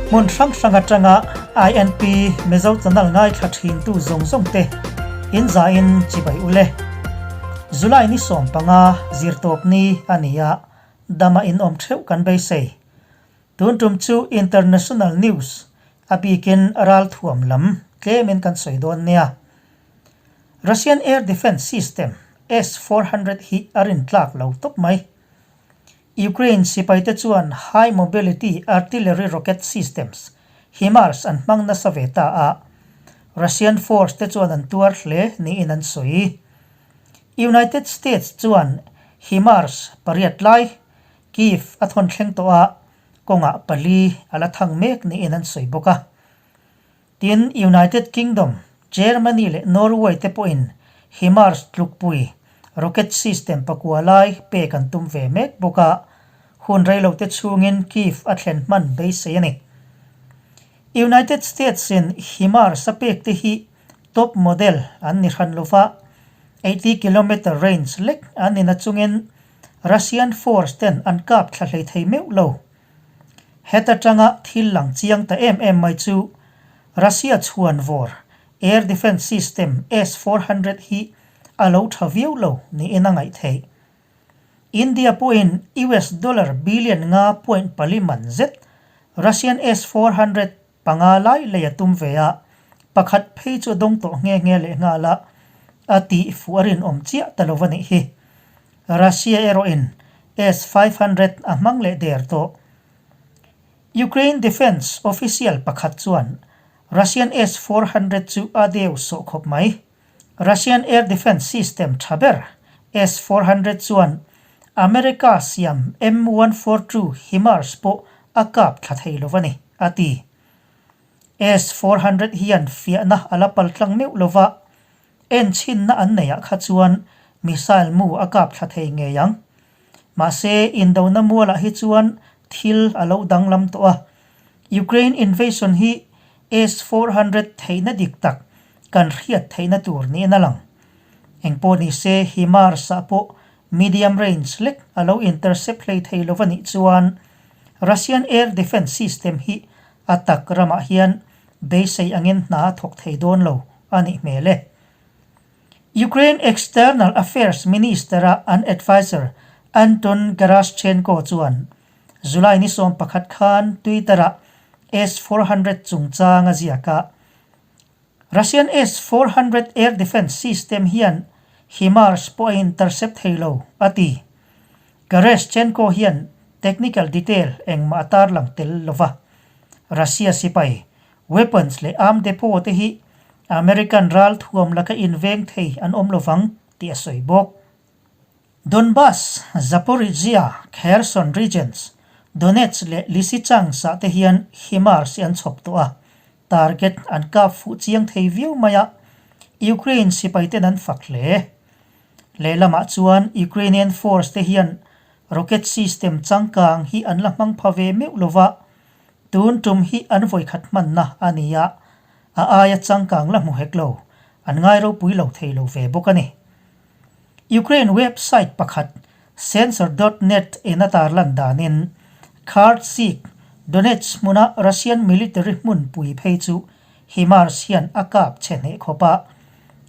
Hmun hrang hrang atanga INP Mizo channel ngaithla thintu zawng zawng te in zain chibai ule. July ni 15 zirtawp ni a ni a, dama in awm theuh kan beisei. Tun tum chu International News a bikin ralthuam lam tlemin kan sawi dawn nia. Russian Air Defence System S-400 hi a rintlak lo tawp mai. Ukraine sipaite chuan High Mobility Artillery Rocket Systems, HIMARS an hmang nasa ve ta a, Russian force te chuan an tuar hle niin an sawi. United States chuan HIMARS pariat lai Kyiv a thawn thleng tawh a, kawngah pali a la thang mek niin an sawi bawk a. Tin, United Kingdom, Germany leh Norway te pawhin HIMARS tlukpui rocket system pakua lai pek an tum ve mek bawk a, hun reilote chhungin Kyiv a thlen hman beisei a ni. United States-in HIMARS a pek te hi top model an ni hran lova, 80 kilometer range lek an ni nachungin Russian force ten an kap thla hlei thei meuh lo. Heta tanga thil lang chiang ta em em mai chu Russia chhuan vawr air defence system S-400 hi a lo tha viau lo niin a ngaih theih. India pawhin US dollar billion nga point pali man zet Russian S-400 panga lai lei a tum ve a, pakhat phei chu a dawng tawh nghe nghe leh nghal a, a tih fuh a rinawm chiah ta lo va nih hi. Russia erawhin S-500 a hmang leh der tawh. Ukraine Defence official pakhat chuan Russian S-400 chu a deu sawh khawp mai. Russian air defence system tha ber S-400 chuan America siam M-142 HIMARS pawh a kap thla thei lo a ni, a ti. S-400 hian fiahna a la pal tlang meuh lo va, enchhinna an neihah kha chuan missile mu a kap thla thei ngei ang. Mahse, indona mualah hi chuan thil a lo danglam tawh a, Ukraine invasion hi S-400 theihna dik tak kan hriat theihna tur niin a lang. Engpawh ni se, HIMARS-ah pawh medium range lek a lo intercept hlei thei lo anih chuan Russian air defence system hi a tak ramah hian beisei angin hna a thawk thei dawn lo a nih hmel e. Ukraine External Affairs Minister-a an adviser Anton Gerashchenko chuan July ni 11 khan Twitter-ah S-400 chungchang a ziak a. Russian S-400 air defence system hian HIMARS pawh a intercept thei lo, a ti. Gerashchenko hian technical detail engmah a tarlang tel lo va. Russia sipai, weapons leh arm depot te hi American ral thuam laka inveng thei an awm lovang tih a sawi bawk. Donbas, Zaporizhzhia, Kherson regions, Donetsk leh Lysychansk-ah te hian HIMARS hi an chhawp tawh a, target an kap fuh chiang thei viau mai a, Ukraine sipaiten an fak hle. Lehlamah chuan Ukrainian force te hian rocket system changkang hi an la hmang pha ve meuh lo va, tun tum hi an vawikhat hmanna a ni a, a aia changkang la hmu hek lo, an ngai ropui lo thei lo ve bawk a ni. Ukraine website pakhat Censor dot net in a tarlan danin Khartsyk, Donetsk hmuna Russian military hmunpui phei chu HIMARS hian a kap chhe hneh khawp a,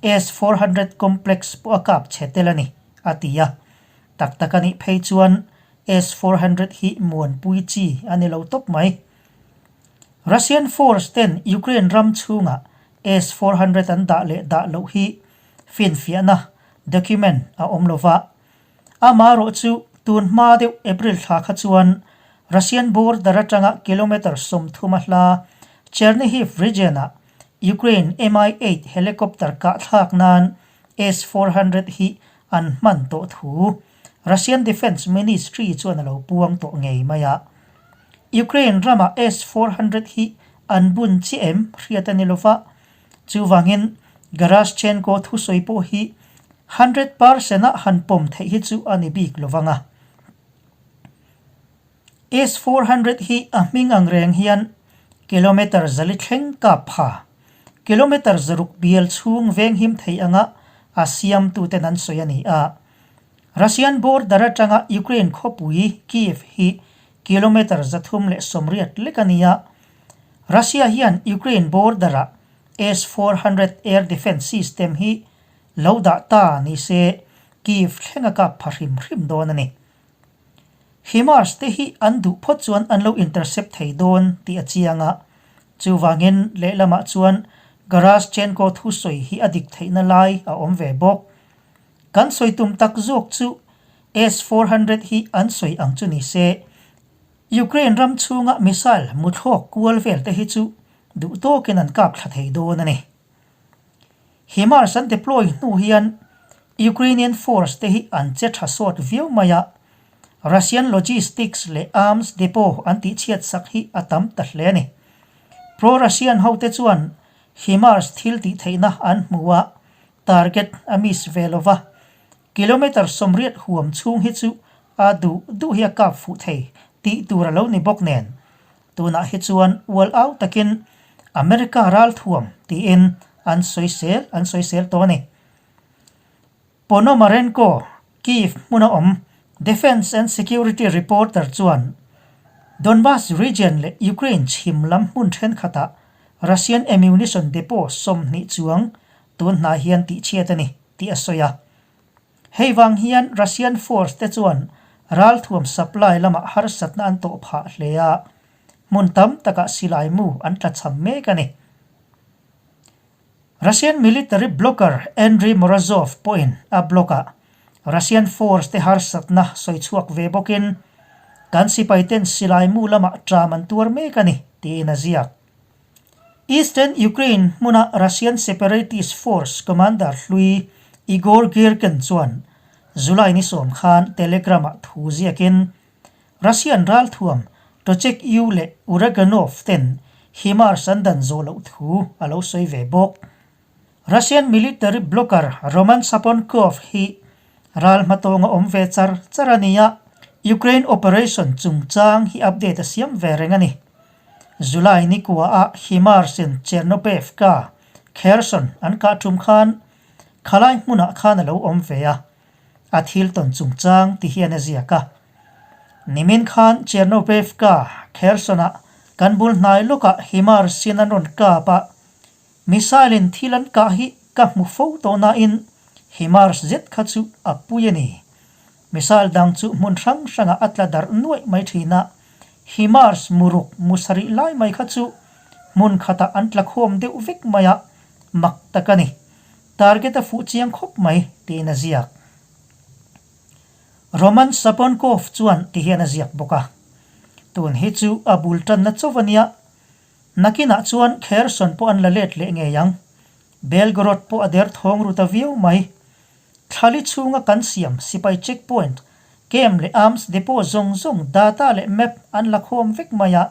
S-400 complex pawh a kap chhe tel a ni, a ti a. Tak tak a nih phei chuan S-400 hi muanpui chi a ni lo tawp mai. Russian force ten Ukraine ram chhungah S-400 an dah leh dah loh hi Finfiahna, document, a awm lo va. Amaherawh chu tun hma deuh April thla kha chuan Russian border atanga kilometre 30 a hla Chernihiv region-ah Ukraine Mi-8 helicopter kah thlak nan S-400 hi an hman tawh thu Russian Defence Ministry chuan a lo puang tawh ngei mai a. Ukraine ramah S-400 hi an bun chiah em hriat a ni lo va. Chuvangin, Gerashchenko thusawi pawh hi 100% a han pawm theih hi chu a ni bik lo vang a. S-400 hi a hming ang reng hian kilometre zali thleng kap pha, kilometre zaruk bial chhung venghim thei anga a siamtuten an sawi a ni a. Russian border atanga Ukraine khawpui Kyiv hi kilometre 380 lek a ni a. Russia hian Ukraine border-ah S 400 air defence system hi lo dah ta ni se Kyiv thleng a kap pha hrim hrim dawn a ni. HIMARS te hi an duh phawt chuan an lo intercept thei dawn tih a chiang a, chuvangin lehlamah chuan Gerashchenko thusawi hi a dik theihna lai a awm ve bawk. Kan sawi tum tak zawk chu S 400 hi an sawi ang chu ni se, Ukraine ram chhunga missile muthlawk kual vel te hi chu duh tawkin an kap thla thei dawn a ni. HIMARS an deploy hnu hian Ukrainian force te hi an che tha sawt viau mai a, Russian logistics leh arms depot an tihchhiat sak hi a tam ta hle a ni. Pro-Russian hote chuan HIMARS thil tih theihna an hmu a, target a miss ve lo va, kilometre 80 huam chhung hi chu a duh duh hi a kap fuh thei tih tur a lo ni bawk nen. Tunah hi chuan ual au takin America ralthuam tiin an sawisel an sawisel tawh a ni. Ponomarenko, Kyiv hmuna awm Defence and Security reporter chuan Donbas region leh Ukraine chhim lam hmun thenkhatah Russian ammunition depot 20 chuang tun hnai hian tihchhiat a ni tih a sawi a. Hei vang hian Russian force te chuan ralthuam supply lamah harsatna an tawh phah hle a, hmun tam takah silai mu an tlachham mek a ni. Russian military blogger Andriy Morozov pawhin a blog-ah Russian force te harsatna sawi chhuak ve bawkin, Kan sipaiten silai mu lamah ṭam an tuar mek a ni, tiin a ziak. Eastern Ukraine hmuna Russian separatist force commander hlui Igor Girkin chuan July ni sawm khan Telegram-ah thu ziakin Russian ralthuam Tochek-U leh Uraganov ten HIMARS an dan zawh loh thu a lo sawi ve bawk. Russian military blogger Roman Saponkov hi ral hmatawnga awm ve char char a ni a, Ukraine operation chungchang hi update a siam ve reng a ni. July ni kuaah HIMARS-in Chernobevka, Kherson an kah tum khan khalai hmunah khan a lo awm ve a, a thil tawn chungchang ti hian a ziak a. Nimin khan Chernobevka, Kherson-ah kan bul hnai lawkah HIMARS-in an rawn kap a, Missile-in thil an kah hi ka hmu fo tawh nain HIMARS zet kha chu a pui a ni. Missile dang chu hmun hrang hrangah a tla darh nuaih mai thin a, HIMARS muruk mu sarih lai mai kha chu hmun khatah an tla khawm deuh vek mai a, mak tak a ni. Target a fuh chiang khawp mai, tiin a ziak. Roman Saponkov chuan ti hian a ziak bawk a, Tun hi chu a bul tanna chauh a nia, Nakinah chuan Kherson pawh an la let leh ngei ang. Belgorod pawh a der thawng ru ta viau mai. Thlali chhunga kan siam sipai checkpoint, camp leh arms depot zawng zawng data leh map an la khawm vek mai a,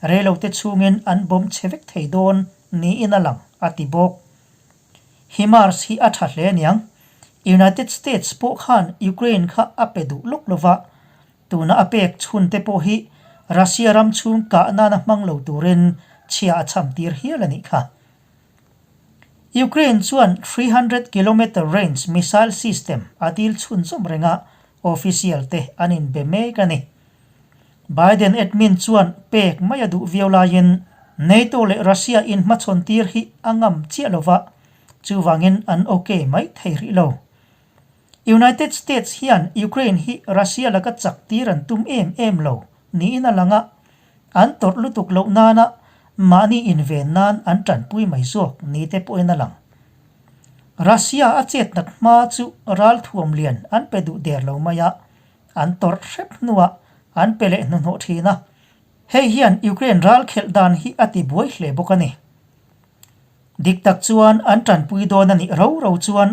reilote chhungin an bomb chhe vek thei dawn niin a lang, a ti bawk. HIMARS hi a tha hle aniang. United States pawh khan Ukraine kha a pe duh lawk lova, Tuna a pek chhun te pawh hi Russia ram chhung kah nana hmang lo turin chhia a cham tir hial a nih kha. Ukraine chuan 300 kilometer range missile system a dil chhunzawm reng a, official te an inbe mek a ni. Biden admin chuan pek mai a duh viau laiin NATO leh Russia inhmachhawn tir hi a ngam chiah lo va, chuvangin an okay mai thei rih lo. United States hian Ukraine hi Russia laka chak tir an tum em em lo niin a lang a, an tawrh lutuk loh nana mahni inven nan an tanpui mai zawk ni te pawhin a lang. Russia a chet nat hma chu ralthuam lian an pe duh der lo mai a, an tawrh hrep hnuah an pe leh hnuhnawh thin a, hei hian Ukraine ralkhelh dan hi a ti buai hle bawk a ni. Dik tak chuan an tanpui dawn a nih ro ro chuan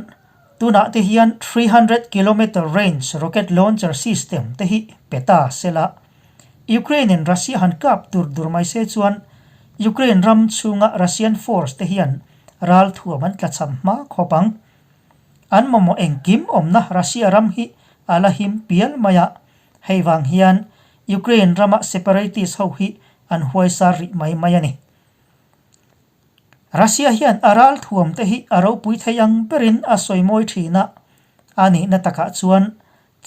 tunah te hian 300 kilometer range rocket launcher system te hi pe ta se la. Ukraine in Russia han kap dur dur mai se chuan Ukraine ram chhunga Russian force te hian ralthuam an tlachham hma khawp ang. An mamawh engkim awmna Russia ram hi a la him pial mai a, hei vang hian Ukraine rama separatist ho hi an huaisar rih mai mai a ni. Russia hian a ralthuam te hi a ropui thei ang berin a sawi mawi thin a, a nihna takah chuan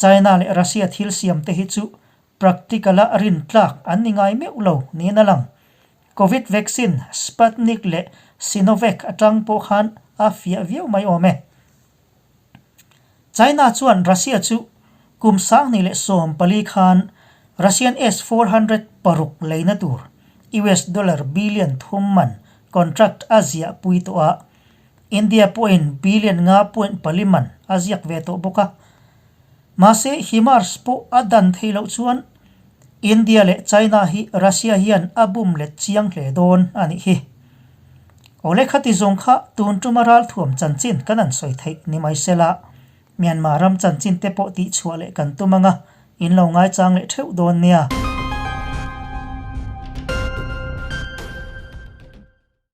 China leh Russia thil siam te hi chu practical-a rin tlak an ni ngai meuh lo niin a lang. Covid vaccine Sputnik leh Sinovac atang pawh khan a fiah viau mai awm e. China chuan Russia chu kum 2014 khan Russian S-400 paruk leina tur US dollar billion thum man contract a ziah pui tawh a, India pawhin billion nga point pali man a ziak ve tawh bawk a. Mahse HIMARS pawh a dan thei loh chuan India leh China hi Russia hian a bum let chiang hle dawn a nih hi. Awle khati zawng kha tun tuma ralthuam chanchin kan an sawi theih ni mai sela, Myanmar ram chanchin te pawh tihchhuah leh kan tum anga in lo ngaichang leh theuh dawn nia.